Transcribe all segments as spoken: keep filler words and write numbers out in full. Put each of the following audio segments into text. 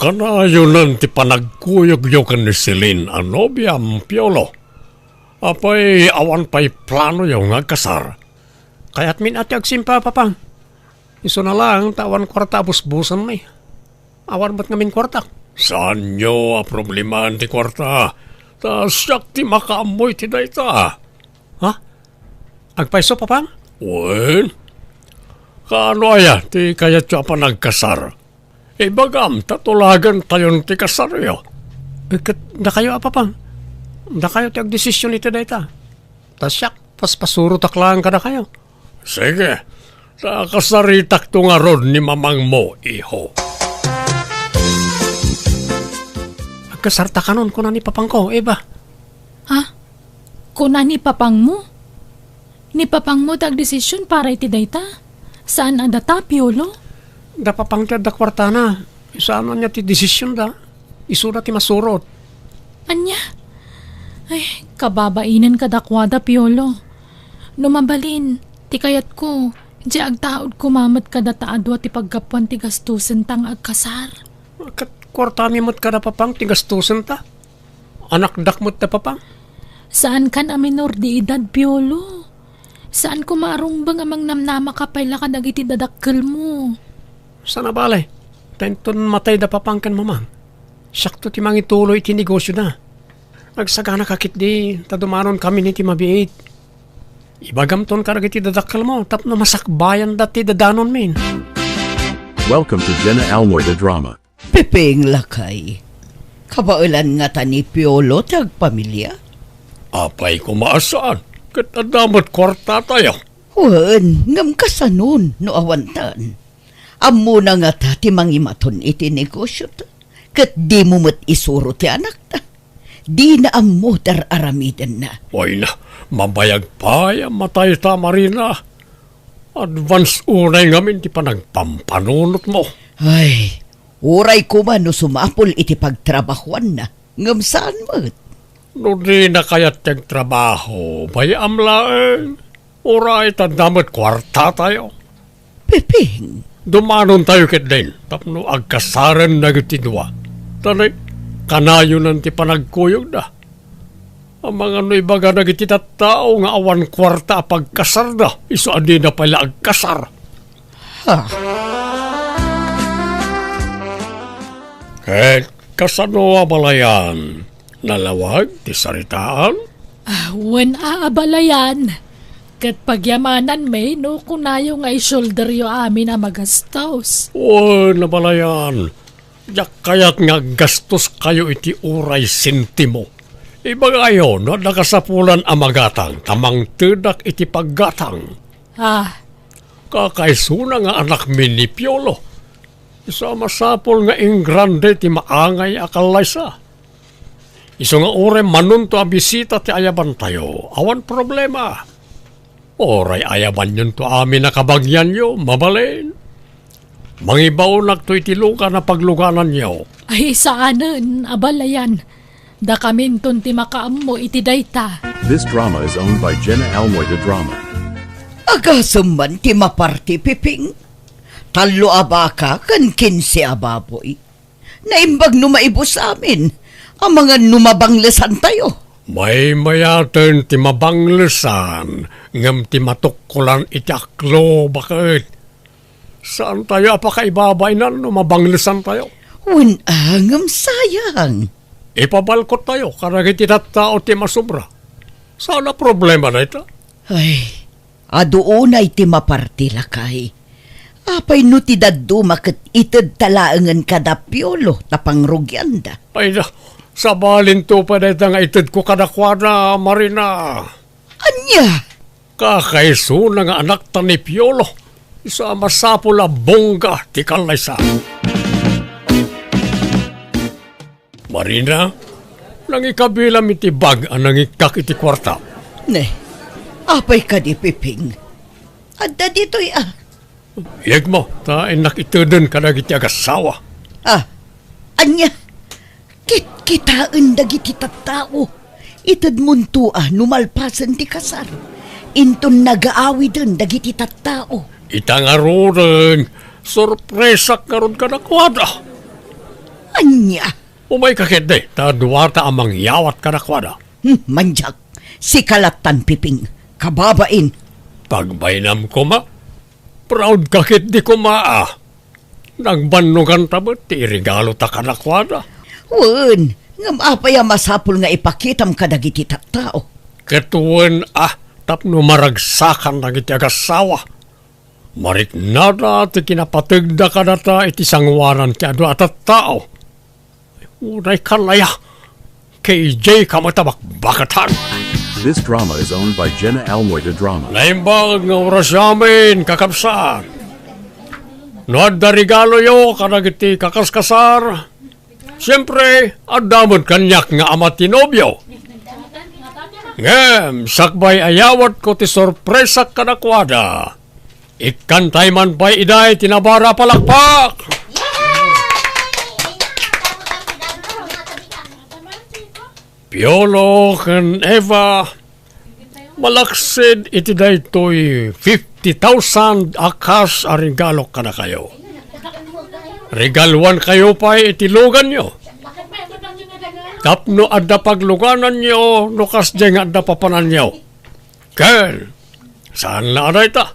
Kanayonan ti panagkuyogyo ken ni Celine a nobiam, Piolo. Apay awan pay planoyo nga agkasar? Kayatmin a ti agsimpa, Papa. Isuna laeng ta awan kuarta a busbusenmi. Awan met ngamin kuarta. Saanyo a problemaan ti kuarta? Ta siak ti makaammo iti dayta. Ha? Agpayso, Papa? Wen? Kaano aya ti kayatyo a panagkasar? Ibagam ta tulagentayon ti kasaryo. Eh, ket dakayo a, Papa? Dakayo ti agdesision iti dayta. Ta siak, paspasurotak laeng kadakayo. Sige, ta kasaritakto ngarud ni mamangmo, iho. Agkasarta kanon, kuna ni papangko, Eva. Ha? Kuna ni papangmo? Ni papangmo ti agdesision para iti dayta? Saan a data, Piolo? Da papang ti adda kuartana. Saan ania ti desisionda? Isuda ti masurot. Ania? Ay, kababainen kadakuada, Piolo. No mabalin, ti kayatko, di agtaud koma met kadata a dua ti paggapuan ti gastosenta nga agkasar. Ket kuartami met kada papang ti gastosenta? Anakdak met da papang? Saankan a minor de edad, Piolo. Saan koma a rumbeng a mangnamnamaka pay la kadagiti dadakkelmo. Saan a bale, ta inton matay da papang ken mamang, siakto ti mangituloy iti negosyoda. Agsaganaka ketdi ta dumanonkamin iti mabiit. Ibagamton kadagiti dadakkelmo tapno masakbayanda ti dadanonmin. Welcome to Jenna Almoy the Drama. Piping, lakay. Kabaelan ngata ni Piolo ti agpamilia? Apay koma a saan? Ket adda met kuartatayo. Wen, ngem kasanon no awantan? Ammona ngata ti mangimaton iti negosyota, ket dimo met isuro ti anakta. Dina ammo ti ar-aramidenna. Wayna, mabayag pay a matayta, Marina. Advance unay ngamin ti panagpampanunotmo. Ay, uray koma no sumapul iti pagtrabahuanna, ngem saan met. No dina kayat ti agtrabaho, bay-am laeng. Uray ta adda met kuartatayo. Piping. Dumanontayo ketdin tapno agkasaren dagiti dua. Ta ni, kanayonan ti panagkuyogda. Amangan no ibaga dagiti tattao nga awan kuarta a pagkasarda, isu a dida pay la agkasar. Ha? Ket kasano a balayan? Nalawag ti saritaan? Ah, wen a, abalayan. Ket pagyamananmi no kunayo nga i-shoulderyo amin a magastos. Wen, abalayan. Diak kayat nga aggastoskayo iti uray sentimo. Ibagayo no adda kasapulan a magatang ta mangtedak iti paggatang. Ah. Kakaisuna nga anakmi ni Piolo. Isu a masapul nga ingrande ti maangay a kallaysa. Isu nga uray manunto a bisita ti ayabantayo, awan problema. Uray ayabanyonto amin a kabagianyo, mabalin. Mangibaonakto iti lugan a paglugananyo. Ay, saanen, abalayan. Dakaminton ti makaammo iti dayta. This drama is owned by Jenna Almoy the Drama. Agasem man ti maparti, Piping. Tallo a baka ken kinse a baboy. Naimbag no maibus amin, amangan no mabanglesantayo. Maymayaten ti mabanglesan, ngem ti matukkolan iti aklo, baket. Saantayo a pakaibabainan no mabanglesantayo. Wen a, ngem sayang. Ipabalkottayo kadagiti tattao ti masobra. Saan a problema dayta. Ay, adu unay ti maparti, lakay. Apay no ti dadduma ket itedta laengen kada Piolo ta pangrugianda? Ay da, sabalinto pay dayta nga itedko kadakuada, Marina. Ania? Kakaisuna nga anakta ni Piolo. Isu a masapul a bongga ti kallaysa. Marina, nangikabilam iti bag a nangikkak iti kuarta. Ne, apay kadi, Piping? Adda ditoy a. Yegmo, ta innak iteden kadagiti agassawa. Ah, ania? Kitkitaen dagiti tattao. Itedmonto a no malpasen ti kasar, inton nagaawiden dagiti tattao. Ita ngaruden, sorpresak ngarud kadakuada. Ania? Umayka ketdi, ta duata a mangyawat kadakuada. Hmm, mandiak. Sika lattan, Piping. Kababain. Pagbainam koma. Proud ka ketdi koma, a. Nagbannoganta met ti iregalota kadakuada. Wen, ngem apay a masapul nga ipakitam kadagiti tattao? Ket wen, a, tapno maragsakan dagiti agassawa. Mariknada ti kinapategda kadata iti sangoanan ti adu a tattao. Unay kalaya, K J ka met a bakbakatan. This drama is owned by Jenna Almoy de Drama. Naimbag nga oras amin, kakabsat. No adda regaloyo kadagiti kakaskasar, siempre, adda met kaniak nga ama ti nobio. Ngem, sakbay a yawatko ti sorpresak kadakuada. Ikkantay man pay iday ti nabara a palakpak! Piolo ken Eva, malaksid iti daytoy fifty thousand a cash a regalok kadakayo. Regaluankayo pay iti luganyo. Tapno adda paglugananyo no kasdiay nga adda papananyo. Ken, saan la a dayta.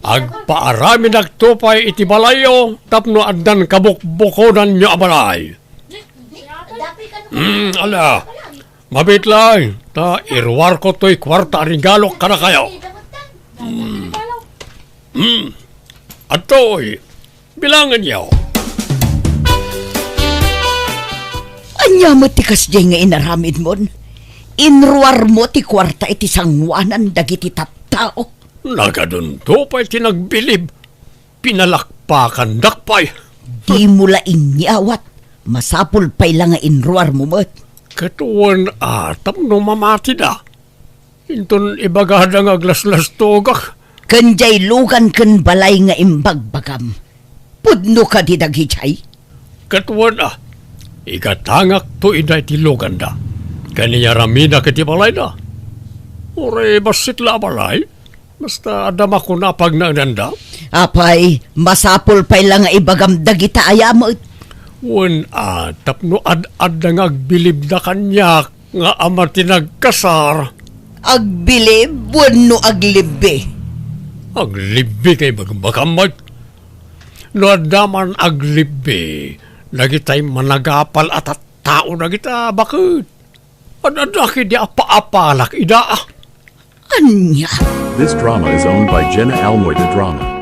Agpaaramidakto pay iti balayyo tapno addan kabukbukodanyo a balay. Hmm, ala, mabiit laeng, ta iruarko toy kuarta a regalok kadakayo. Hmm. Hmm. Adtoy, bilangenyo. Ania met ti kasdiay nga inaramidmon? Inruarmo ti kuarta iti sangoanan dagiti tattao. Nagadunto pay ti nagbilib. Pinalakpakandak pay. Dimo la inyawat. Masapul pay la nga inruarmo met. Ket wen a tapno mamatida. Inton ibagada nga aglaslastogak. Ken diay lugan ken balay nga imbagbagam, pudno kadi dagidiay? Ket wen a, igatangakto ida iti luganda, ken iyaramidak iti balayda. Uray bassit la a balay, basta adda makuna a pagnaedanda. Apay, masapul pay la nga ibagam dagita aya met. Wen a, tapno ad-adda nga agbilibda kaniak, nga ama ti nagkasar. Agbilib wenno aglibbi? Aglibbi kay bagbagam met. No adda man aglibbi, dagitay managapal a tattao dagita baket. Ad-adda kadi a paapalak ida. Ania? This drama is owned by Jenna Almoy de Drama.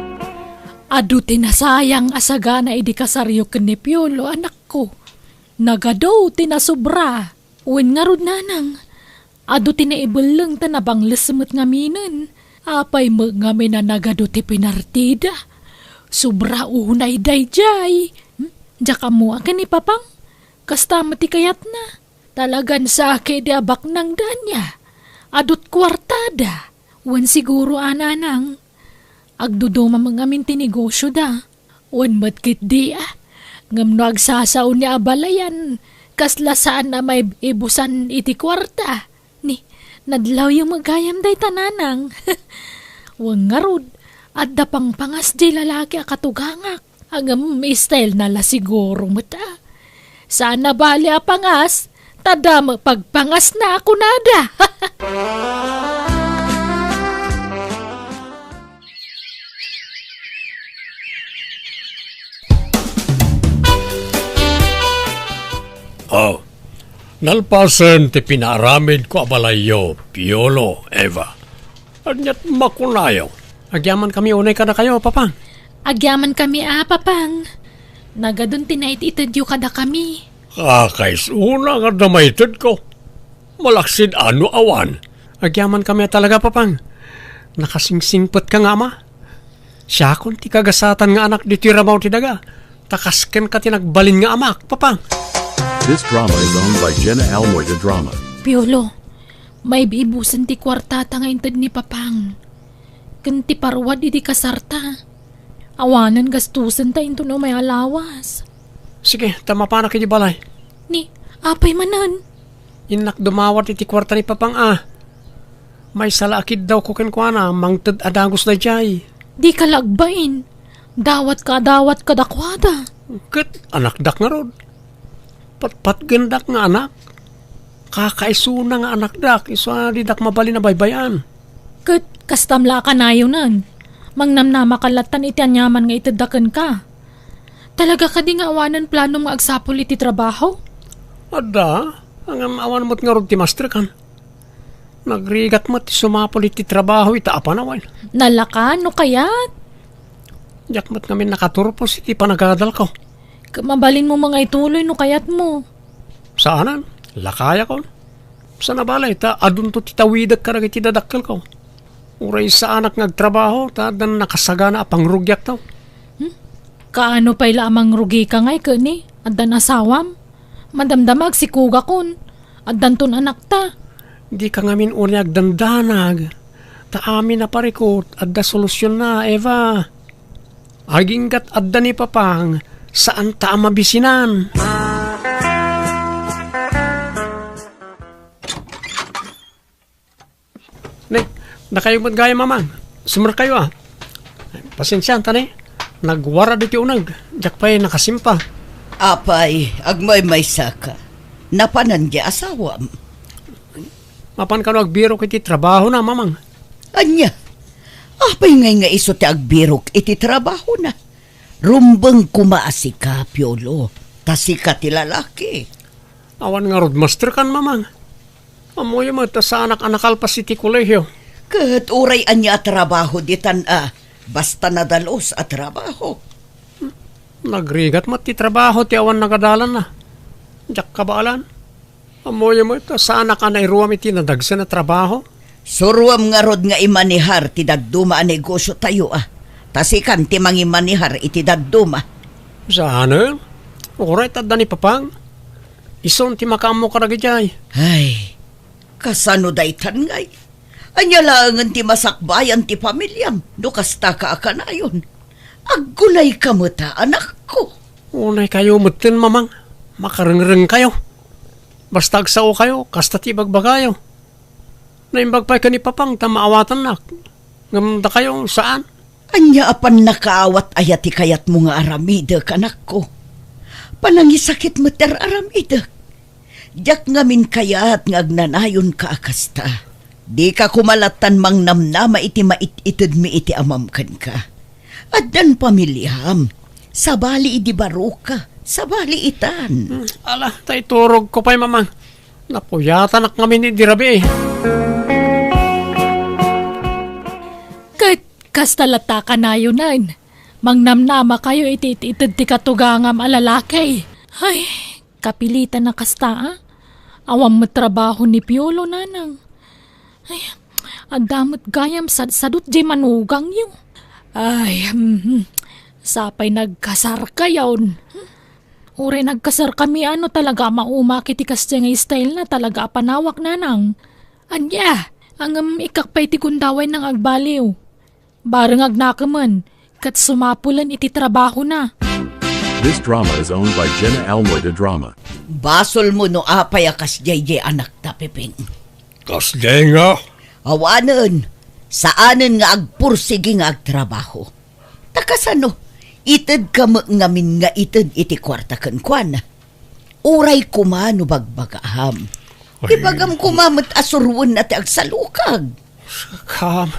Adu ti nasayang a sagana idi kasaryo ken ni Piolo, anakko. Nagadu ti nasobra. Wen ngarud, nanang, adu ti naibelleng ta nabangles met ngaminen. Apay met ngamin a nagadu ti pinartida? Sobra unay daydiay. Hmm? Diak ammo a ken ni Papang, kasta met ti kayatna. Talagan saki di a baknangda ania. Adut kuartada. Wen siguro a, nanang. Agduduma met ngamin ti negosioda. Wen met ketdi a. Ngem no agsasaoen ni a balayan, kasla saan a maib-ibusan iti kuarta. Ni, nadlawyo met gayam dayta, nanang. Wen ngarud, adda pangpangas diay lalaki a katugangak. Ngem style na la siguro met a. Saan a bali a pangas, ta damo pagpangasna a kunada. Oh, nalpasen ti pinaaramidko a balayyo, Piolo, Eva. Ania't makunayo? Agyamankami unay kadakayo, Papang. Agyamankami a, Papang. Nagadun ti naititedyo kadakami. Kakaisuna nga adda maitedko. Malaksid a no awan. Agyamankami a talaga, Papang. Nakasingsingpetka nga ama. Siakon ti kagasatan nga anak ditoy ramaw ti daga. Ta kas kenka ti nagbalin nga amak, Papang. This drama is owned by Jenna Almoy de Drama. Piolo, maib-ibusen ti kuartata nga inted ni Papang. Ken ti parwad idi kasarta. Awanen gastosenta inton umay a lawas. Sige, ta mapanak iti balay. Ni, apay manen? Innak dumawat iti kuarta ni Papang a. Maysa la a kiddawko kenkuana, mangted a dagus daydiay. Dika la agbain. Dawatka a dawat kadakuada. Ket anakdak ngarud. Patpatgendak nga anak. Kakaisuna nga anakdak, isu a didak mabalin a baybay-an. Ket kastam la a kanayonan. Mangnamnama ka lattan iti aniaman nga itedda kenka. Talaga kadi nga awanen planom nga agsapul iti trabaho? Adda, ngem awan met ngarud ti masterkan. Nagrigat met ti sumapul iti trabaho ita a panawen. Nalaka no kayat? Diak met ngamin nakaturpos iti panagadalko. Ket mabalinmo nga ituloy no kayatmo. Saanen, lakayakon. Sana balay ta adunto ti tawidek kadagiti dadakkelko. Uray saanak nga agtrabaho ta addan nakasagana a pangrugiakto. Hmm? Kaano pay la a mangrugika ngay ket ni addan asawam? Madamdama agsikugakon. Addanton anakta. Dika ngamin unay agdandanag. Ta amin a parikut, adda solusionna, Eva. Aginggat adda ni Papang, saanta a mabisinan. Ne, dakayo met gayam, Mamang. Sumrekayo, a. Pasensianta ne. Nagwarad iti uneg. Diak pay nakasimpa. Apay, agmaymaysaka. Napanan di asawam. Mapan kano agbirok iti trabahona, Mamang. Ania? Apay ngay nga isu ti agbirok iti trabahona? Rumbeng koma a sika, Piolo, ta sika ti lalaki. Awan ngarud masterkan, Mamang. Ammoyo met ta saanak a nakalpas iti kolehio. Ket uray ania a trabaho ditan a, basta nadalus a trabaho. Nagrigat met ti trabaho ti awan nagadalanna. Diak kabaelan. Ammoyo met ta saanak a nairuam iti nadagsen a trabaho. Suroam ngarud nga imanehar ti dadduma a negosiotayo, a. Ta sikan ti mangimanehar iti dadduma. Saanen? Uray ta adda ni Papang. Isun ti makaammo kadagijay. Ay, kasano daytan ngay? Ania laengen ti masakbayan ti familiam no kastaka a kanayon? Aggunayka met a, anakko. Unaykayo metten, Mamang. Makarengrengkayo. Basta agsaokayo, kasta ti ibagbagayo. Naimbag pay ken ni Papang ta maawatannak. Ngem dakayo, saan? Ania a pannakaawat aya ti kayatmo nga aramidek, anakko? Panangisakit met ti ar-aramidek. Diak ngamin kayat nga agnanayonka a kasta. Dika koma lattan mangnamnama iti mait-itedmi iti amam kenka. Addan pamiliam. Sabali idi baroka. Sabali itan. Hmm, ala, ta iturogko pay, Mamang. Napuyatanak ngamin idi rabii. Ket kasta latta kanayonan. Mangnamnamakayo iti it-ited ti katugangam a lalaki. Ay, kapilitan a kasta, a. Awan met trabaho ni Piolo, nanang. Ay, adda met gayam sadsadot diay manugangyo. Ay, mhm. Sapay nagkasarkayon. Uray nagkasarkami, ano, talaga a maumak iti kasdiay nga style na, talaga a panawak, nanang. Ania, ngem ikkak pay ti gundaway nang agbaliw. Bareng agnakemen, ket sumapulen iti trabahona. This drama is owned by Jenna Almoy de Drama. Basolmo no apay a kasdiay diay anakta, Pepeng. Kasdiay nga? Awanen, saanen nga agpursigi nga agtrabaho. Ta kasano, itedka met ngamin nga ited iti kuarta kenkuana. Uray koma no bagbagaam. Ay. Ibagam koma met a suroenna ti agsalukag. Sakam.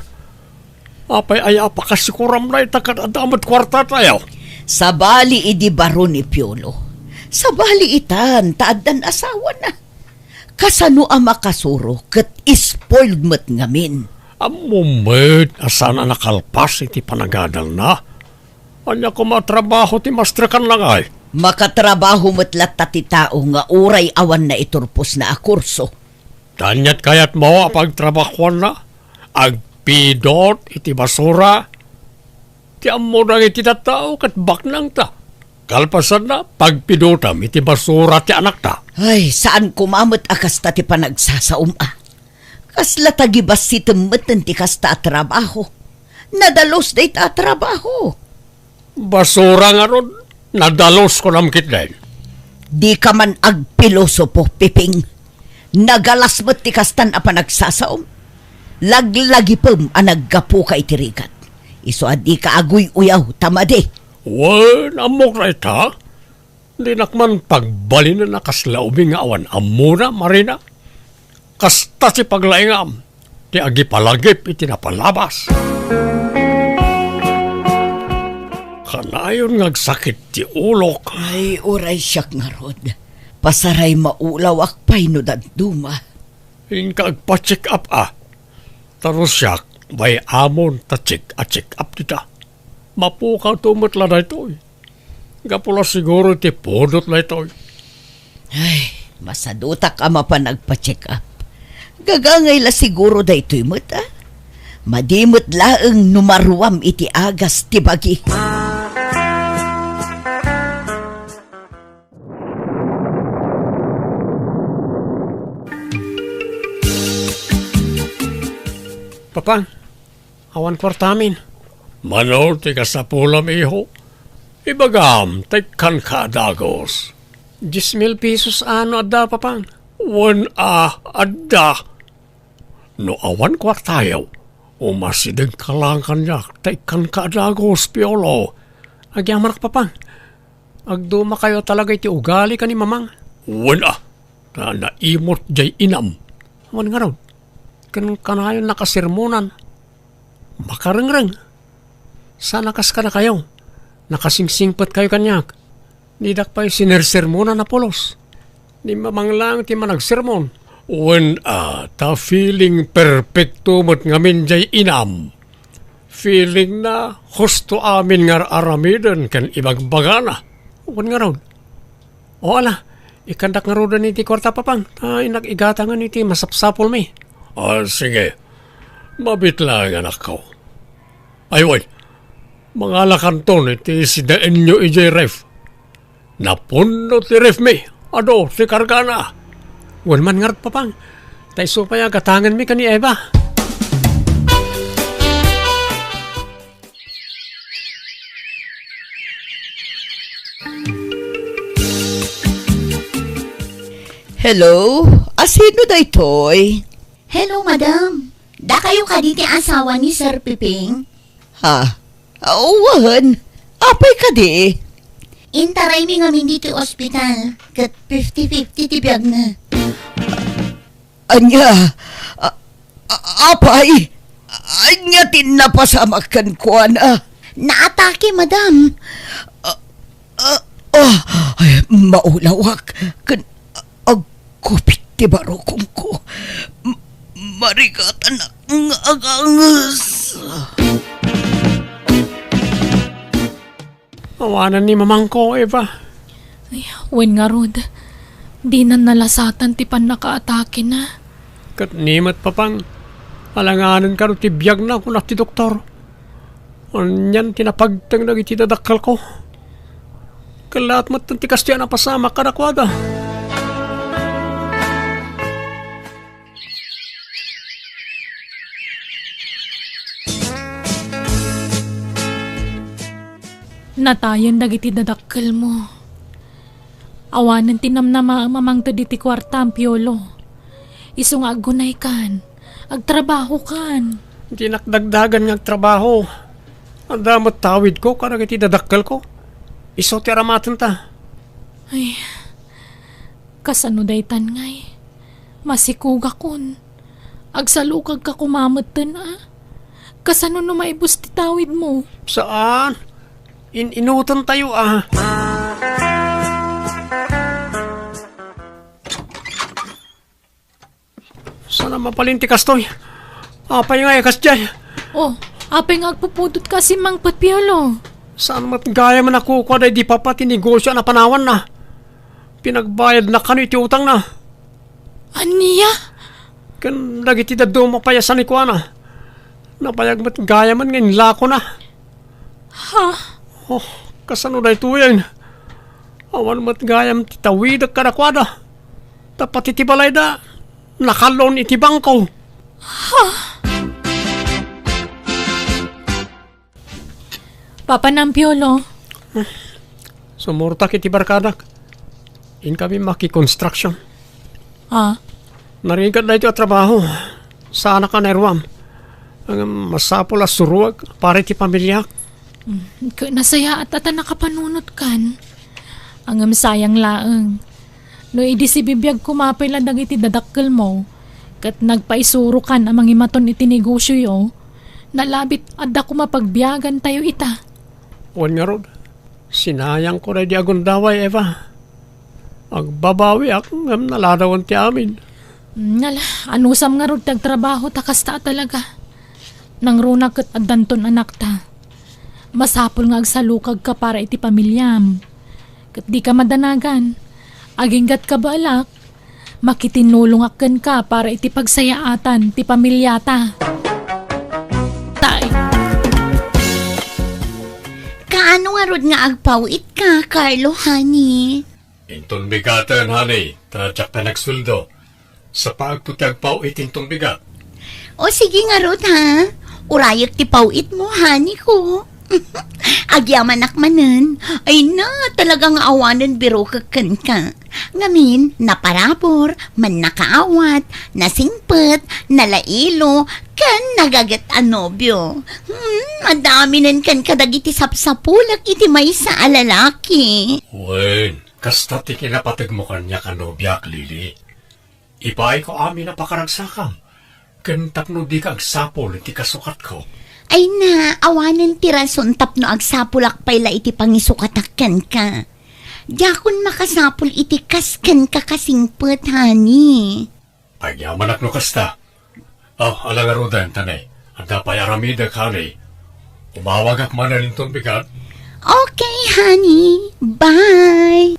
Apay aya a pakasikoram dayta ket adda met kuartatayo? Sabali idi baro ni Piolo. Sabali itan ta addan asawana. Kasano a makasuro ket spoiled met ngamin? Ammom met a saan a nakalpas iti panagadalna. Ania koma a trabaho ti masterkan, nangay? Makatrabaho met latta ti tao nga uray awan naiturposna a kurso. Ania ti kayatmo a pagtrabahoanna? Agpidot iti basura? Ti ammo dagiti tattao ket baknangta. Kalpasanna, pagpidotam iti basura ti anakta. Ay, saan koma met a kasta ti panagsasaom, a. Kasla tagibassitem metten ti kasta a trabaho. Nadalus dayta a trabaho. Basura ngarud, nadalus kunam ketdin. Dika man agpilosopo, Piping. Nagalas met ti kastan a panagsasaom. Laglagipem a naggapuka iti rigat. Isu a dika aguy-uyaw ta madi. Wen, ammok dayta. Dinak man pagbalinen a kasla ubing nga awan ammona, Marina. Kasta ti paglaingam, ti agipalagip iti napalabas. Kanayon nga agsakit ti ulok. Ay, uray siak ngarud. Pasaray maulawak pay no dadduma. Inka agpa-check up a. Ta no siak, bay-amon ta check a check up dita. Mapukaw to met la daytoy. Gapu la siguro iti pudot daytoy. Ay, masadutak a mapan agpa-check up. Gagangay la siguro daytoy met, a? Madi met laeng no maruam iti agas ti bagi. Papa, awan kuartamin. Mano ti kasapulam, iho? Ibagam, ta ikkanka a dagus. Dies mil pesos a no adda, Papa? Wen a, adda. No awan kuartayo, umasidegka laeng kaniak, ta ikkanka a dagus, Piolo. Agyamanak, Papa. Agdumakayo talaga iti ugali ken ni Mamang. Wen a, ta naimot jay inam. Wen ngarud, ken kanayon nakasermonan. Makarengreng. Saan a kas kadakayo, nakasingsingpetkayo kaniak. Didak pay sinersermonan a pulos. Ni Mamang laeng ti managsermon. Wen a, ta feeling perfecto met ngamin jay inam. Feeling na husto amin nga ar-aramiden ken ibagbagana. Wen ngarud. O ala, ikkandak ngaruden iti kuarta, Papa, ta innak igatangen iti masapsapulmi. Ah, sige. Mabit laeng, anakko. Ay, wen, mangalakanton iti sidaenyo idiay ref. Napunno ti refmi. Adu ti kargana. Wen man ngarud, Papa. Ta isu pay a gatangenmi ken ni Eva. Hello? Asino daytoy? Hello, madam. Dakayo kadi ti asawa ni Sir Piping? Ha? Awan. Apay kadi? Intaraymi ngamin ditoy ospital, ket fifty fifty ti biagna. Ania? A-, a-, apay? Ania ti napasamak kenkuana? Naatake, madam. A-, a-, a-, ay, maulawak. Ken agkupit ti barukongko. M-, marigatan nga aganges. Awanan ni mamangko, Eva. Ay, wen ngarud, dinan nalasatan ti pannakaatakena. Ket ni met, Papang, alanganen kano ti biagna, kuna ti doktor. Anian ti napagteng dagiti dadakkelko? Kellaat metten ti kastoy a napasamak kadakuada. Natayen dagiti dadakkelmo. Awanen ti namnamaem a mangted iti kuartam, Piolo. Isu nga aggunaykan, agtrabahokan. Dinak dagdagan nga agtrabaho. Adda met tawidko kadagiti dadakkelko. Isu ti aramatenta. Ay, kasano daytan ngay? Masikugakon. Agsalukagka koma metten a. Kasano no maibus ti tawidmo? Saan. In-inutentayo a. Saan a mabalin ti kastoy? Apay nga kasdiay? Oh, apay nga agpupudotka a simmangpet, Piolo? Saan met gayam a kukua daydi papa ti negosio a napanawanna? Pinagbayadna kano iti utangna. Ania? Ken dagiti dadduma pay a sanikuana. Nabayag met gayamen nga inlakona. Ha? Oh, kasano daytoyen? Awan met gayam ti tawidek kadakuada. Ta pati ti balayda, nakal-on iti bangko. Ha? Papanam, Piolo. Sumurtak iti barkadak. Inkami maki-construction. Ah? Narigat daytoy a trabaho. Saanak a nairuam. Ngem masapul a suruek para iti pamiliak. Ket nasayaat a ta nakapanunotkan. Ngem sayang laeng. No idi sibibiag koma pay la dagiti dadakkelmo, ket nagpaisurokan a mangimaton iti negosioyo, nalabit adda koma pagbiagantayo ita. Wen ngarud, sinayangko daydi agundaway, Eva. Agbabawiak ngem naladawen ti amin. Nala, anusam ngarud ti agtrabaho ta kasta a talaga. Nangruna ket addanton anakta. Masapul nga agsalukagka para iti pamiliam. Ket dika madanagan. Aginggatka baalak, makitinulongak kenka para iti pagsayaatan ti pamiliata. Tay. Kaano ngarud nga agpaw-itka, Carlo, honey? Inton bigaten, honey, ta diak pay nagsueldo. Sapaagto ti agpaw-it inton bigat. O, sige ngarud, ha? Urayek ti paw-itmo, honey ko. Agyamanak manen. Ay na, talaga nga awanen birokek kenka. Ngamin, naparabur, mannakaawat, nasingpet, nalailo, ken nagaget a nobio. Hmm, madaminen kenka dagiti sapsapulek iti maysa a lalaki. Wen, kasta ti kinapategmo kaniak a nobiak, Lily. Ipaayko amin a pakaragsakam, ken tapno dika agsapul iti kasukatko. Ay na, awanen ti rason tapno agsapulak pay la iti pangisukatak kenka. Diakon makasapul iti kas kenka kasingpet, honey. Agyamanak no kasta. Oh, ala ngaruden, tanay. Adda pay aramidek, honey. Umawagak manen inton bigat. Okay, honey. Bye.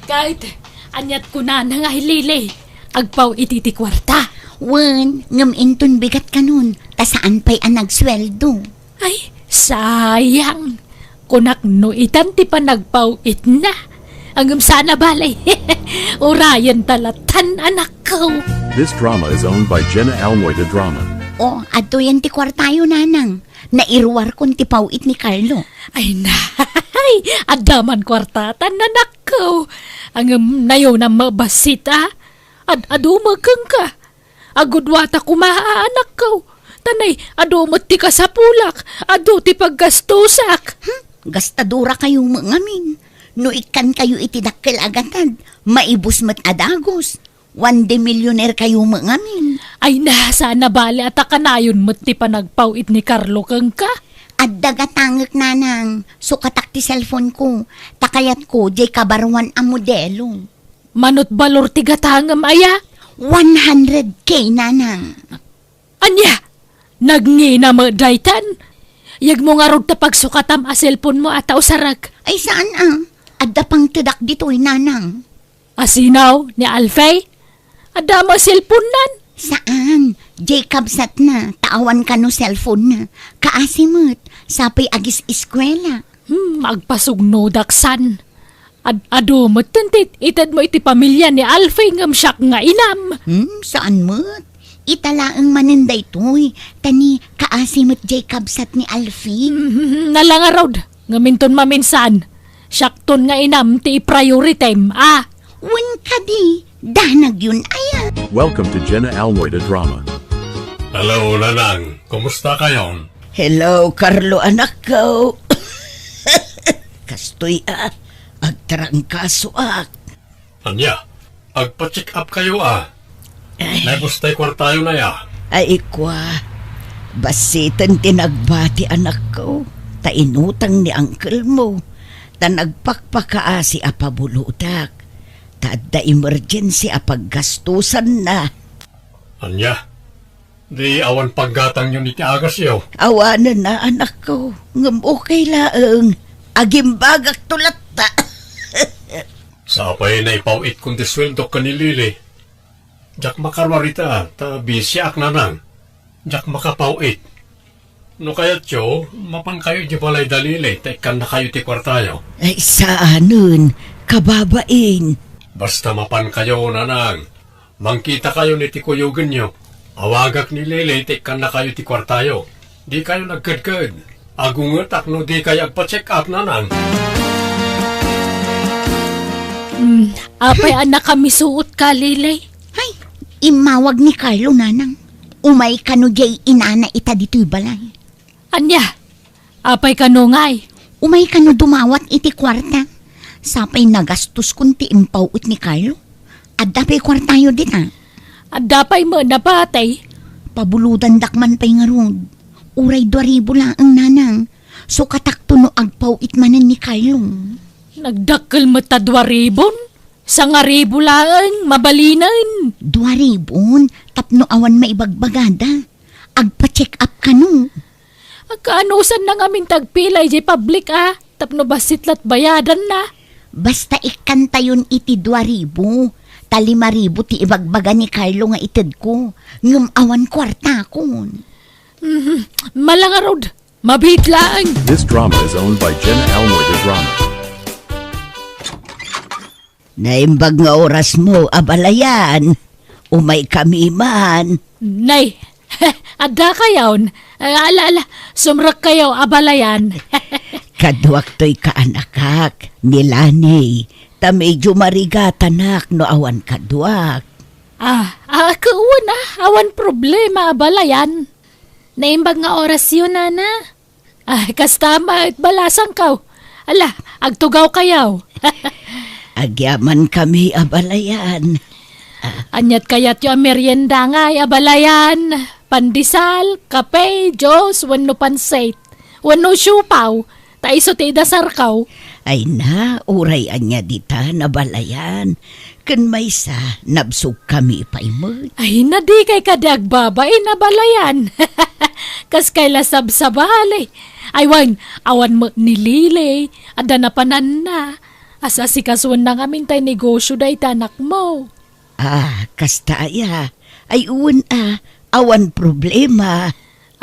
Kayat, aniat kunana nga hi Lily? Agpaw-it iti kuarta. Wen, ngem inton bigat kanon, ta saan pay a nagsueldo. Ay, sayang. Kunak no itan ti panagpaw-itna. Ngem saan a bale. Urayen ta latan, anakko. This drama is owned by Jenna Almoy de Drama. Oh, adtoyen ti kuartayo, nanang. Nairuarkon ti paw-it ni Carlo. Ay, nay, adda man kuartatan, anakko. Ngem nayonam met bassit, a? Ad-adu met kenka. Agudwata koma, anakko. Tanay, adu met ti kasapulak, adu ti paggastosak. Hmm, gastadorakayo met ngamin. No ikkankayo iti dakkel a gatad, maibus met a dagus. One day millionaire kayo met ngamin. Ay na, saan a bale a ta kanayon met ti panagpaw-it ni Carlo kenka? Adda gatangek, nanang. Sukatak ti cellphone ko. Ta kayatko, diay kabaruan a modelo. Manut balor ti gatangem aya? One hundred K, nanang. Ania? Nagngina met daytan? Yegmo ngarud ta pagsukatam a cellphone mo a ta usarek. Ay, saan a? Adda pangtedak ditoy, nanang. Asino? Ni Alfie? Adda met cellphone nan? Saan? Diay kabsatna, ta awan kano cellphone na. Kaasi met, sapay agis-eskuela. Hmm, agpasugnodak san. Ad-adu met ti itedmo iti pamilia ni Alfie ngem siak nga inam. Hmm, saan met? Ita laeng manen daytoy, ta ni kaasi met diay kabsat ni Alfie. Hmm, nala ngarud, ngem inton maminsan, siakton nga inam ti i-prioritem, a? Wen kadi, danagyon aya. Welcome to Jenna Almoy de Drama. Hello, Nanang. Kumusta kayon? Hello, Carlo, anakko. Kastoy a, agtarangkasoak. Ania, agpa-check up kayo a? Ay. Naibus tay kuartayo na ya. Ay, kwa. Bassiten ti nagbati, anakko. Ta inutang ni uncle mo. Ta nagpakpakaasi a pabulodak. Ta adda emergency a paggastusanna. Ania? Di awan paggatangyon iti agasyo? Awanen a, anakko. Ngem okay laeng. Agimbagakto latta. Sapay naipaw-itkon ti sueldok ken ni Lily. Diak makaruar ita, ta bisiak, Nanang. Diak makapaw-it. No kayatyo, mapankayo idiay balay da Lily, ta ikkannakayo ti kuartayo. Ay, saanen, kababain. Basta mapankayo, Nanang. Mangkitakayon iti kuyogenyo. Awagak ni Lily ta ikkannakayo ti kuartayo. Dikayo nagkedked. Agungetak no dikayo agpa-check up, Nanang. Hmm, apay a nakamisuot ka, Lily? Hay, immawag ni Carlo, Nanang. Umay kano diay inana ita ditoy balay. Ania? Apay kano ngay? Umay kano dumawat iti kuarta. Sapay nagastoskon ti impaw-et ni Carlo. Adda pay kuartayo dita? Adda pay met, napatay. Pabulodandak man pay ngarud. Uray dua ribu laeng, nanang. Sukatakto no agpaw-et manen ni Carlo. Nagdakkel met ta dua ribun? Sangaribu laeng, mabalinen. Dua ribun, tapno awan maibagbagada. Agpa-check up kano. Agkaanusan na ngamin ti agpila idiay public, a, tapno bassit la't bayadanna. Basta ikkantayon iti dua ribu, ta lima ribu ti ibagbaga ni Carlo nga itedko, ngem awan kuartakon. Mhm. Mala ngarud, mabiit laeng. This drama is owned by Jenna Almoy de Drama. Naimbag nga orasmo, abalayan. Umaykami man. Nay, adda kayon. Ala, ala, sumrekkayo, abalayan. Kaduak toy kaanakak, ni Lani. Ta medyo marigatanak no awan kaduak. Ah, ah, kawan, ah, awan problema, abalayan. Naimbag nga orasyo, nana. Ah, kasta met, balasangko. Ala, agtugaw kayo. Agyamankami, abalayan. Ania't kayatyo a merienda ngay, abalayan? Pandesal, kape, juice, wenno pansit? Wenno siopaw? Ta isu ti idasarko. Ay na, uray ania ditan, abalayan. Ken maysa, nabsogkami pay met. Ay na, dikay kadi agbabain, abalayan. Kaskay la sabsabali. Ay wen, awan met ni Lily, adda napananna. As-asikasuenna ngamin tay negosio dayta anakmo. Ah, kasta aya. Ay wen a, awan problema.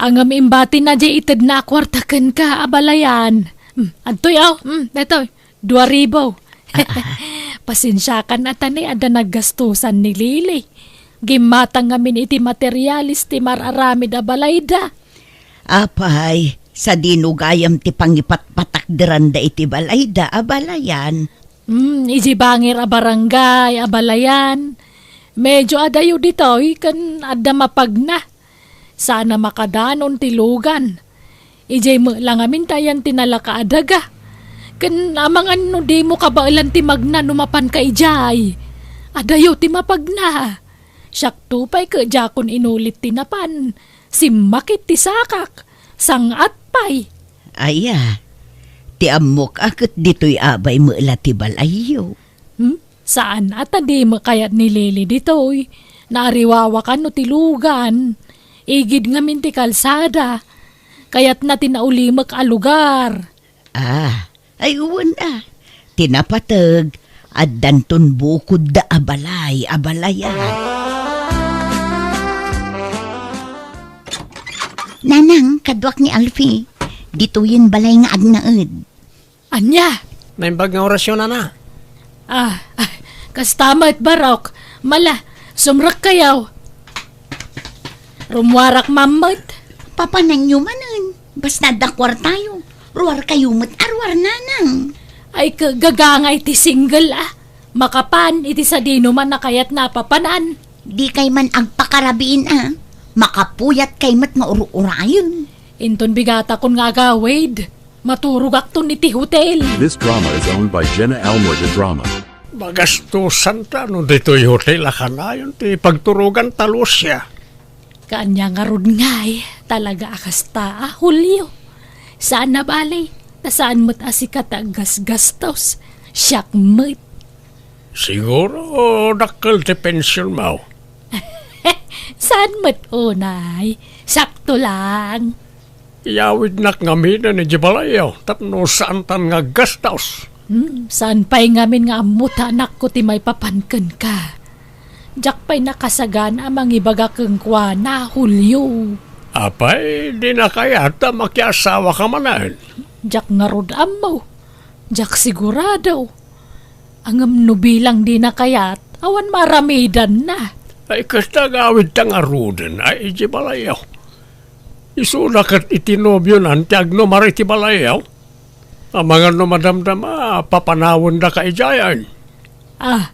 Ngem imbatina diay itedna a kuarta kenka, abalayan. Hmm, adtoy, aw. Hmm, daytoy. Dua ribu. Ah, ah. Pasensiakan a ta ni adda naggastosan ni Lily. Gimmatang ngamin iti materialis ti mar-aramid a balayda. Apay, sadino gayam ti pangipatpatakderanda iti balayda, abalayan? Hmm, idiay bangir a barangay, abalayan. Medyo adayo ditoy ken adda mapagna. Saan a makadanon ti lugan. Idiay met la ngamin ti ayan ti nalaka a daga. Ken amangan no dimo kabaelan ti magna no mapanka idiay. Adayo ti mapagna. Siakto pay ket diakon inulit ti napan. Simmakit ti sakak. Sang-at pay. Aya, ti ammok a ket ditoy abay met la ti balayyo. Hmm? Saan a ta di met kayat ni Lily ditoy. Naariwawak no ti lugan. Igid ngamin ti kalsada. Kayatna ti naulimek a lugar. Ah, ay wen a. Ti napateg, addanton bukodda a balay, abalayan. Nanang, kaduak ni Alfie. Ditoyen balay nga agnaed. Ania? Naimbag nga orasyo, nana. Ah, ah, kasta met, barok. Mala, sumrekkayo. Rummuarak man met. Papananyo manen. Basta adda kuartayo. Ruarkayo met a ruar, nanang. Ay, kagagangay ti single, a. Makapan iti sadinoman a kayatna a papanan. Dikay man agpakarabiin a. Makapuyatkay met nga ur-urayen. Inton bigatakon nga agawid, maturogakton iti hotel. This drama is owned by Jenna Almoy de Drama. Magastusanta no ditoy hotel a kanayon ti pagturoganta, Lucia. Kaanya ngarud ngay, talaga a kasta a, Julio. Saan a bale, ta saan met a sika ti aggasgastos. Siak met. Siguro, dakkel ti pensionmo. Saan met unay? Sakto lang. Iyawidnak ngaminen idiay balayyo tapno saantan nga aggastos. Hmm, saan pay ngamin nga ammo ta anakko ti maipapan kenka. Diak pay nakasagana a mangibaga kenkuana, Julio. Apay, dina kayat a makiasawaka manen? Diak ngarud ammo. Diak sigurado. Ngem no bilang dina kayat, awan maaramidanna. Ay, kasta agawidta ngaruden, ay, idiay balayyo. Isuna ket iti nobionan ti agnumar iti balayyo. Amangan no madamdama, papanawendaka idiayen. Ah,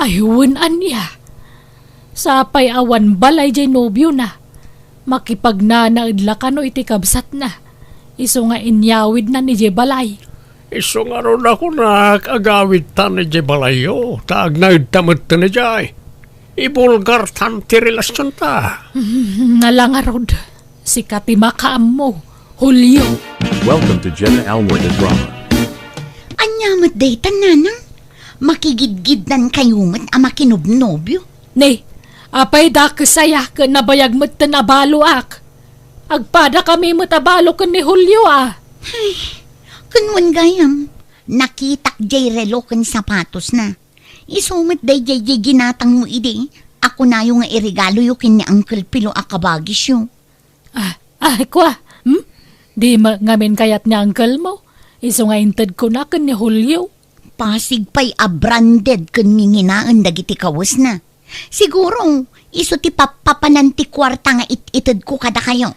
ay, wen ania. Sapay awan balay diay nobiona. Makipagnanaed la kano iti kabsatna. Isu nga inyawidnan idiay balay. Isu ngarud a kunak, agawidtan idiay balayyo, ta agnaedta metten idiay. Ibulgartan ti relasionta. Nala ngarud, sika ti makaammo, Julio. Welcome to Jenna Almoy the Drama. Ania met dayta, nanang? Makigidgidnan kayo met a makinobnobio? Ne, apay dakes aya ken nabayag metten a baloak? Agpada kami met a balo ken ni Julio a. Ay, ken wen gayam, nakitak jay relo ken sapatosna. Isu met dayjay jay ginatangmo idi a kunayo nga iregaloyo ken ni Uncle Pilo a kabagisyo. Ah, ah, kua, hmm? Di met ngamin kayat ni uncle mo? Isu nga intedkona ken ni Julio. Pasig pay a branded ken nginginaen dagiti kawesna. Siguro, isu ti pappapanan ti kuarta nga it-itedko kadakayo.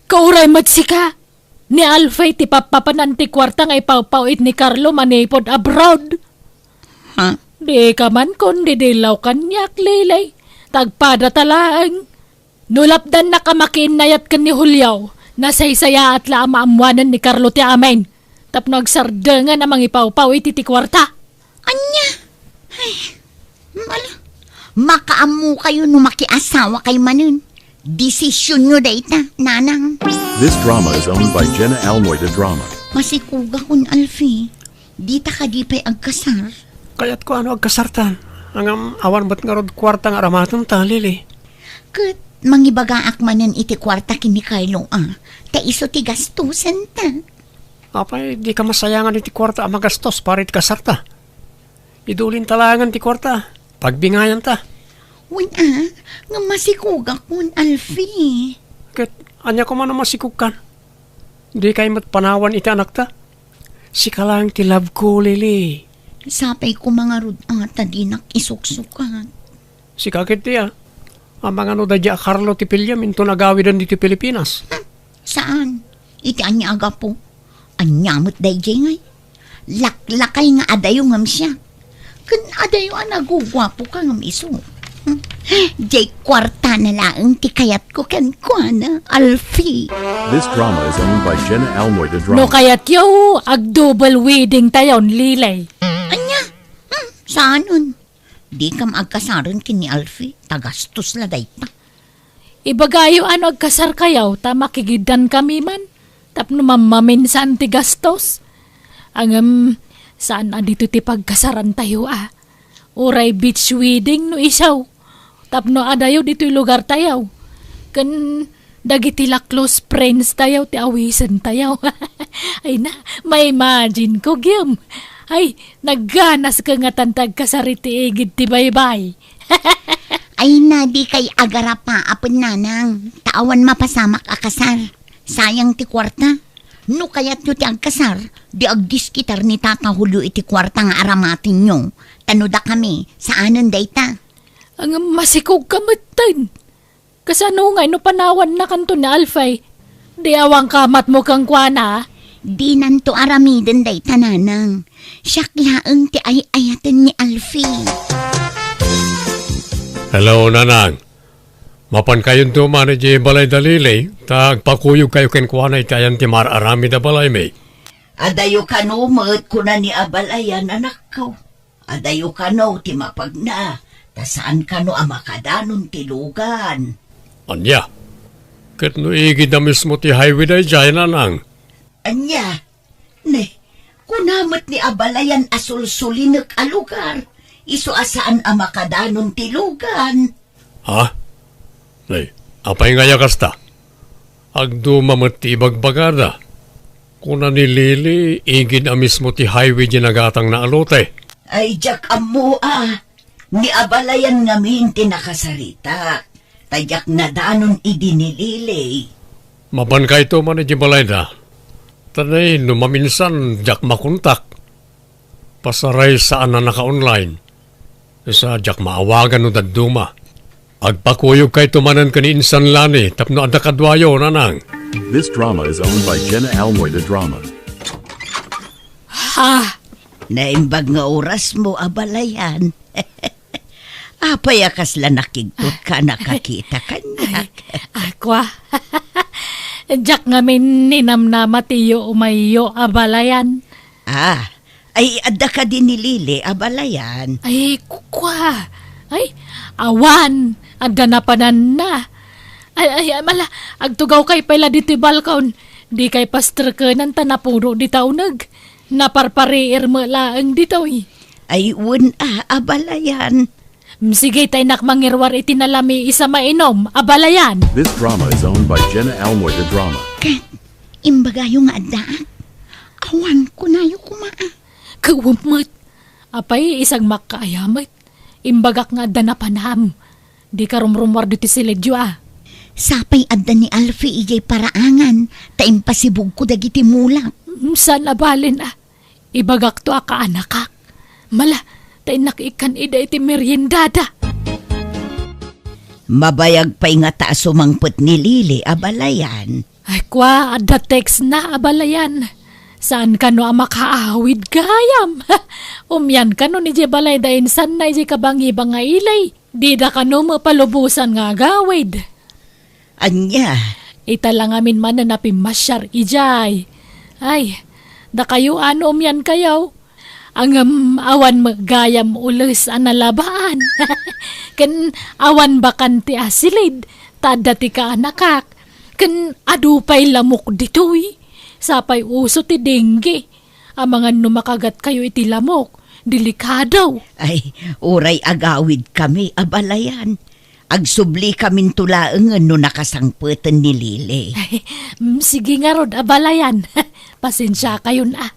Kauray met sika. Ni Alfie ti pappapanan ti kuarta nga ipawpaw-it ni Carlo manipud abroad. Ha? Di ka man kon didillaw kaniak, Lily. Tagpadata laeng. No lapdannak a makiinnayat ken ni Julio, nasaysayaat la a maammoanen ni Carlo ti amin tapno agsardengen a mangipawpaw iti ti kuarta. Ania? Ay, ala, makaammokayo no makiasawakay manen. Desisionyo dayta, nanang. This drama is owned by Jenna Almoy the Drama. Masikogakon, Alfie. Dita kadi pay agkasar? Kayatko a no agkasartan. Ngem awan met ngarud kuarta nga aramatenta, Lily. Ket mangibagaak manen iti kuarta ken ni Carlo a, ta isu ti gastosenta. Apay, dika masayangan iti kuarta a magastos para iti kasarta? Idulinta laengen ti kuarta. Pagbingayanta. Wen a, nga masikogakon, Alfie. Ket ania koma no masikogkan? Dikay met panawan iti anakta? Sika laeng ti love ko, Lily. Sapay koma ngarud a ta dinak isuksukat. Sika ketdi a. Amangan no daydiay a Carlo ti piliem inton agawiden ditoy Pilipinas. Hmm, saan? Iti ania a gapu? Ania met daydiay ngay? Laklakay nga adayo ngem siak. Ken adayo a naguguapoka ngem isu. Hmm, diay kuartana laeng ti kayatko kenkuana, Alfie. This drama is owned by Jenna Almoy the Drama. No kayatyo, ag-double wedding tayon, Lily. Ania? Hmm, saanen? Dikam agkasaren ken ni Alfie, ta gastos la dayta. Ibagayo a no agkasarkayo, ta makigiddan kami man, tapno mammaminsan ti gastos. Ngem, saan a ditoy ti pagkasarantayo a. Uray beach wedding no isu. Tapno adayo ditoy lugartayo. Ken dagiti la close friends tayo ti awisentayo. Ay na, ma-imagine ko, Gem. Ay, nagganas ka nga tan ti agkasar iti igid ti baybay. Ay na, dikay agarapa, apo nanang. Ta awan mapasamak a kasar. Sayang ti kuarta. No kayatyo ti agkasar, di agdiskitar ni Tata Julio iti kuarta nga aramatenyo. Ta no dakami, saanen dayta. Ngem masikog ka metten. Kasano ngay no panawannakanto ni Alfie? Di awan kamatmo kenkuana? Dinanto aramiden dayta, nanang. Siak laeng ti ay-ayaten ni Alfie. Hello, nanang. Mapankayonto man idiay balay da Lily, ta agpakuyogkayo kenkuana iti ayan ti mar-aramid a balaymi. Adayo kano met kuna ni abalayan, anakko. Adayo kano ti mapagna, ta saan kano a makadanon ti lugan. Ania? Ket no igid a mismo ti highway daydiay, nanang? Ania? Ne, kuna met ni abalayan a sulsulinek a lugar, isu a saan a makadanon ti lugan. Ha? Ay, apay ngay a kasta? Agduma met ti ibagbagada. Kuna ni Lily, igid a mismo ti highway di nagatangna a lote. Ay, diak ammo a. Ni abalayan ngamin ti nakasaritak. Ta diak nadanon idi ni Lily. Mapankayto man iti balayda. Ta no maminsan, diak makontak. Pasaray saan a naka-online. Sa diak maawagan no dadduma. Agpakuyogkayto manen ken ni Insan Lani tapno adda kaduayo, nanang. This drama is owned by Jenna Almoy the Drama. Ha? Naimbag nga oras mo, abalayan. Apay a kasla nakigtot ka nakakita kaniak? Ay, akwa. Diak ngamin ninamnama ti iyo umayyo, abalayan. Ah, ay, adda kadi ni Lily, abalayan? Ay, kua. Ay, awan. Adda napananna. Ay, ay, ay, mala, agtugawkay pay la ditoy balkon. Dikay pasterkenan ta napuno dita uneg. Naparpariir met laeng ditoy. Ay, wen a, abalayan. Mm, sige, ta innak mangiruar iti nalamiis a mainom, abalayan. This drama is owned by Jenna Almoy de Drama. Ket, imbagayo nga addaak. Awan, kunayo koma a. Kawem met. Apay, isang makkaaya met. Imbagak nga adda napanam. Dika rumrumuar ditoy siledyo a. Sapay adda ni Alfie idiay paraangan, ta impasibugko dagiti mulak. Mm, saan a balen a. Ibagakto a kaanakak. Mala, ta innak ikkan ida iti meriendada. Mabayag pay ngata a sumangpet ni Lily, abalayan. Ay, kua, adda text na, abalayan. Saan kano a makaawid gayam? Umian kano ni idiay balayda insanna idiay kabangiba nga ili. Dida kano mapalubosan nga agawid. Ania? Ita la ngamin manen a pimmasiar idiay. Ay, dakayo a no umiankayo. Ngem awan met gayam ules a nalabaan. Ken awan bakante a silid, ta adda ti kaanakak. Ken adu pay lamok ditoy. Sapay uso ti dengue. Amangan no makagatkayo iti lamok, delikado. Ay, uray agawidkami, abalayan. Agsubli kaminto laengen no nakasangpeten ni Lily. Ay, mm, sige ngarud, abalayan. Pasensiakayon a.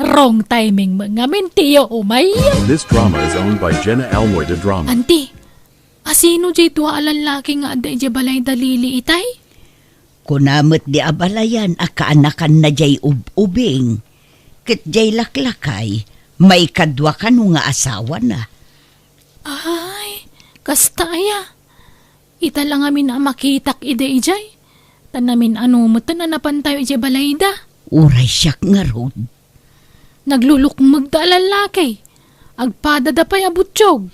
Wrong timing met ngamin ti iyo umay. This drama is owned by Jenna Almoy de Drama. Anti, asino diay dua a lallaki nga adda idiay balayda Lily itay? Kuna met di abalayan a kaanakanna diay ub-ubing. Ket diay laklakay, maikadua kano nga asawana. Ay, kasta aya. Ita la ngamin a makitak idi idiay. Ta namin-ano metten a napantayo idiay balayda. Uray siak ngarud. Naglulukmegda a lallaki. Agpadada pay a butiog.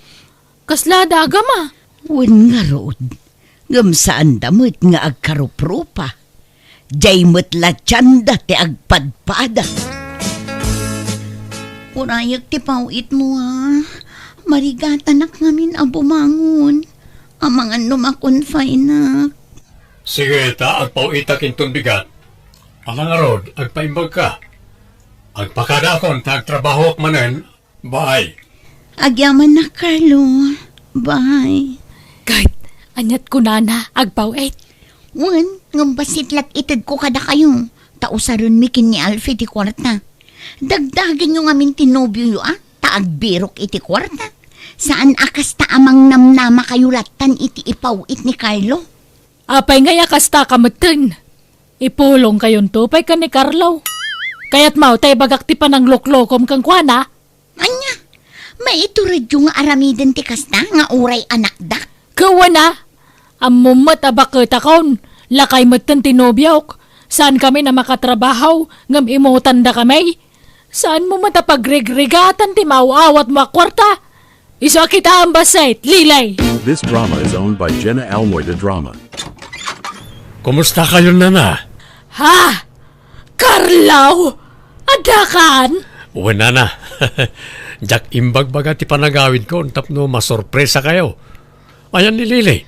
Kaslada a gama. Wen ngarud, ngem saanda met nga agkaruprupa. Diay met la tienda ti agpadpada. Urayek ti paw-itmo a. Marigatanak ngamin a bumangon. Amangan no makonfineak. Sige, ta agpaw-itak inton bigat. Ala ngarud, agpaimbagka. Agpakadaakon ta agtrabahoak manen. Bye. Agyamanak, Carlo. Bye. Ket, aniat kunana, agpaw-it? Wen, ngem bassit la ti itedko kadakayo, ta usarenmi ken ni Alfie ti kuarta. Dagdagenyo ngamin ti nobioyo a, ta agbirok iti kuarta. Saan a kasta a mangnamnamakayo lattan iti ipaw-it ni Carlo. Apay ngay a kasta ka metten? Ipulongkayonto pay ken ni Carlo. Kayatmo ta ibagak ti panangluklokom kenkuana? Ania? Maituredyo nga aramiden ti kasta nga uray anakdak? Ket wen a, ammom met a baketakon, lakay metten ti nobiok. Saankami a makatrabaho, ngem imutandakami. Saanmo met a pagrigrigatan ti maaw-awatmo a kuarta. Isu a kitaem bassit, Lily. This drama is owned by Jenna Almoy de Drama. Kumustakayon, nana? Ha? Carlo! Addakan? Wen, nana. Diak imbagbaga ti panagawidkon tapno masorpresakayo. Ayan ni Lily.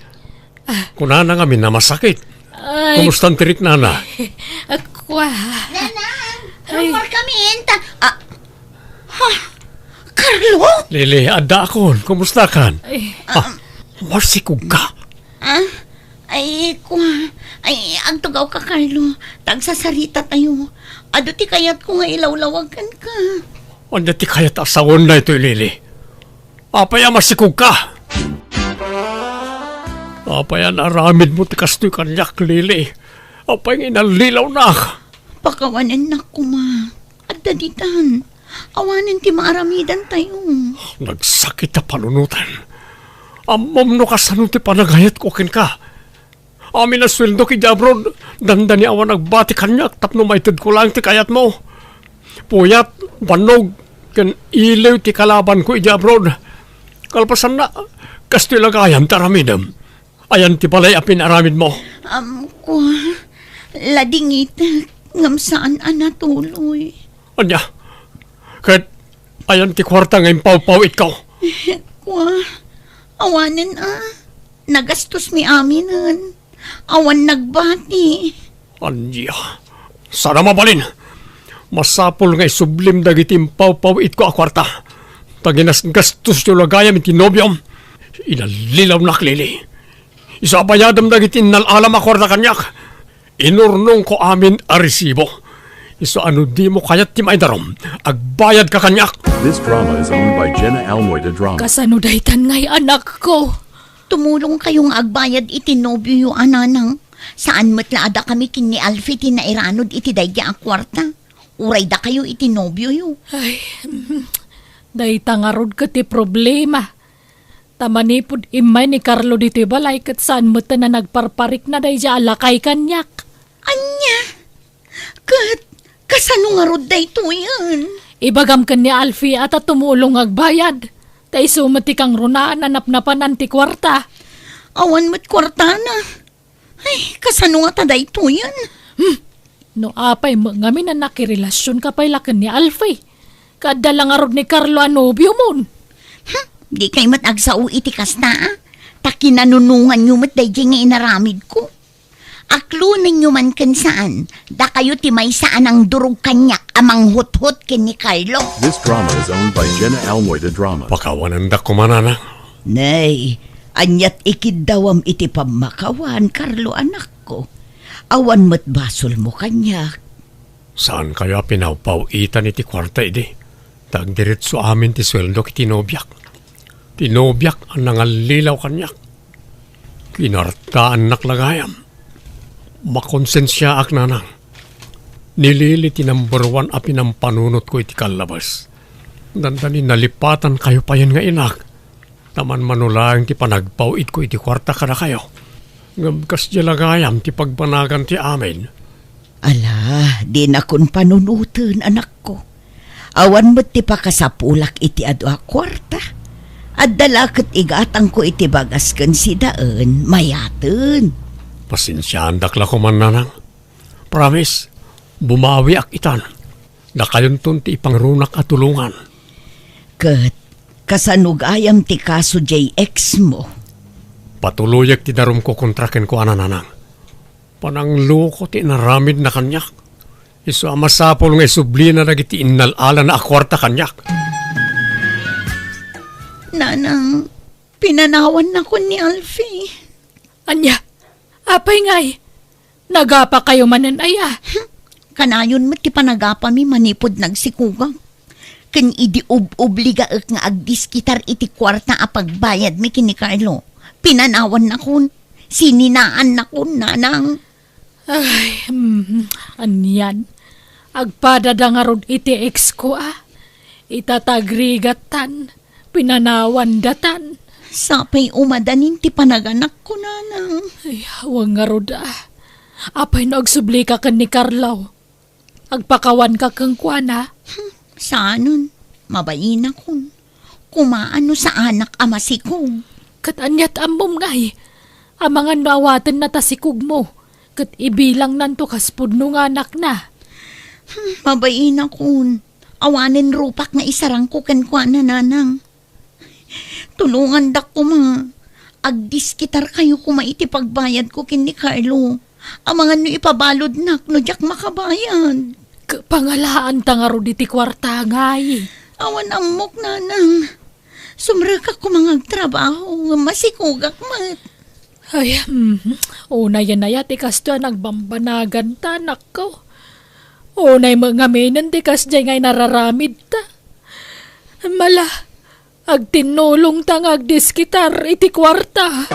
Ah. Kunana ngamin a masakit. Ay. Kumustan ti riknana? Akua. Nanang, ay. Rumor kami, enta. Ah. Ha? Carlo? Lily, addaakon. Kumustakan? Ay. Ah, masikog ka? Ah? Ay, kua. Ay, agtugawka, Carlo. Ta agsasarita tayo. Adu ti kayatko nga ilawlawag kenka. Ania ti kayat a sawen daytoy, Lily? Apay a masikog ka? Apay a naaramidmo ti kastoy kaniak, Lily? Apay nga inallilawnak? Pakawanennak koma. Adda ditan. Awanen ti maaramidantayo. Nagsakit a panunoten. Ammom no kasano ti panagayatko kenka. Amin a sueldok idiay abroad, dandani awan agbati kaniak tapno maitedko laeng ti kayatmo. Puyat, bannog, ken iliw ti kalabanko idiay abroad. Kalpasanna, kastoy la gayam ti aramidem. Ayan ti balay a pinaramidmo? Am, kua, Ladingitek, ngem saan a natuloy. Ania? Ket ayan ti kuarta nga impawpaw-itko? Kua, awanen a. Nagastos mi aminen. Awan nagbati. Ania? Saan a mabalin. Masapul nga isublim dagiti impawpaw-itko a kuarta. Ta ginasgastosyo la gayam iti nobiom. Inallilawnak, Lily. Isu a bayadem dagiti innal-alam a kuarta kaniak. Inurnongko amin a resibo. Isu a no dimo kayat ti maidarum, agbayadka kaniak. This drama is owned by Jenna Almoy de Drama. Kasano daytan ngay, anakko? Tumulongkayo nga agbayad iti nobioyo a nanang. Saan met la a dakami ken ni Alfie ti nairanod iti daydi a kuarta. Uray dakayo iti nobioyo. Ay, mm, dayta ngarud ket ti problema. Ta manipud immay ni Carlo ditoy balay ket saan met a nagparparikna daydi a lakay kaniak. Ania? Ket kasano ngarud daytoyen? Ibagam ken ni Alfie a ta tumulong nga agbayad. Ta isu met ti kangrunaan a napnapanan ti kuarta. Awan met kuartana. Ay, kasano ngata daytoyen? Hmm. No apay met ngamin a nakirelasionka pay la ken ni Alfie? Ket adda la ngarud ni Carlo a nobiomon. Hmm, dikay met agsao iti kasta, a? Ta kinanunonganyo met daydi nga inaramidko. Aklonenyo man ken saan, dakayo ti maysa a nangdurog kaniak a manghuthot ken ni Carlo. This drama is owned by Jenna Almoy de Drama. Pakawanendak koma, nanang. Nay, aniat ikiddawam iti pammakawan, Carlo, anakko? Awan met basolmo kaniak. Saankayo a pinawpaw-itan iti kuarta idi? Ta agdiretso amin ti sueldok iti nobiak. Ti nobiak a nangallilaw kaniak. Kinartaannak la gayam. Makonsensiaak, nanang. Ni Lily ti number one a pinampanunotko iti kallabes. Dandani nalipatankayo payen nga inak. Ta manmano laeng ti panagpaw-itko iti kuarta kadakayo. Ngem kasdiay la gayam ti pagbanagan ti amin. Ala, dinakon panunoten, anakko. Awan met ti pakasapulak iti adu a kuarta. Adda la ket igatangko iti bagas ken sidaen, mayaten. Pasensiaandak la koman, nanang. Promise, bumawiak itan. Dakayonton ti ipangrunak a tulongan. Ket kasano gayam ti kaso jay ex mo? Patuloyek ti darumko kontra kenkuana, nanang. Panangloko ti inaramidna kaniak. Isu a masapul nga isublina dagiti innal-alana a kuarta kaniak. Nanang, pinanawannakon ni Alfie. Ania? Apay ngay? Nagapakayo manen aya? Hmm, kanayon met ti panagapami manipud nagsikogak. Ken idi ub-obligaek nga agdiskitar iti kuarta a pagbayadmi ken ni Carlo, pinanawannakon, sininaannakon, nanang. Ay, mm, anian. Agpadada ngarud iti ex ko, a. Ita ta agrigattan, pinanawandatan. Sapay umadanin ti panaganakko, nanang. Ay, awan ngarud, a. Apay no agsublika ken ni Carlo? Agpakawanka kenkuana? Hmm, saanen. Mabainakon. Kumaano saanak a masikog? Ket aniat ammom ngay? Amangan no awatenna ta sikogmo, ket ibilangnanto kas pudno nga anakna. Hmm, mabainakon. Awanen rupak nga isarangko kenkuana, nanang. Tulongandak koma. Agdiskitarkayo koma iti pagbayadko ken ni Carlo. Amangan no ipabaludnak no diak makabayad. K-, pangalaanta ngarud iti kuarta ngay. Awan ammok, nanang. Sumrekak koma nga agtrabaho, ngem masikogak met. Ay, mhm. Unayen aya ti kastoy a nagbambanaganta, anakko. Unay met ngaminen ti kasdiay nga inararamidta. Mala, agtinnulongta nga agdiskitar iti kuarta.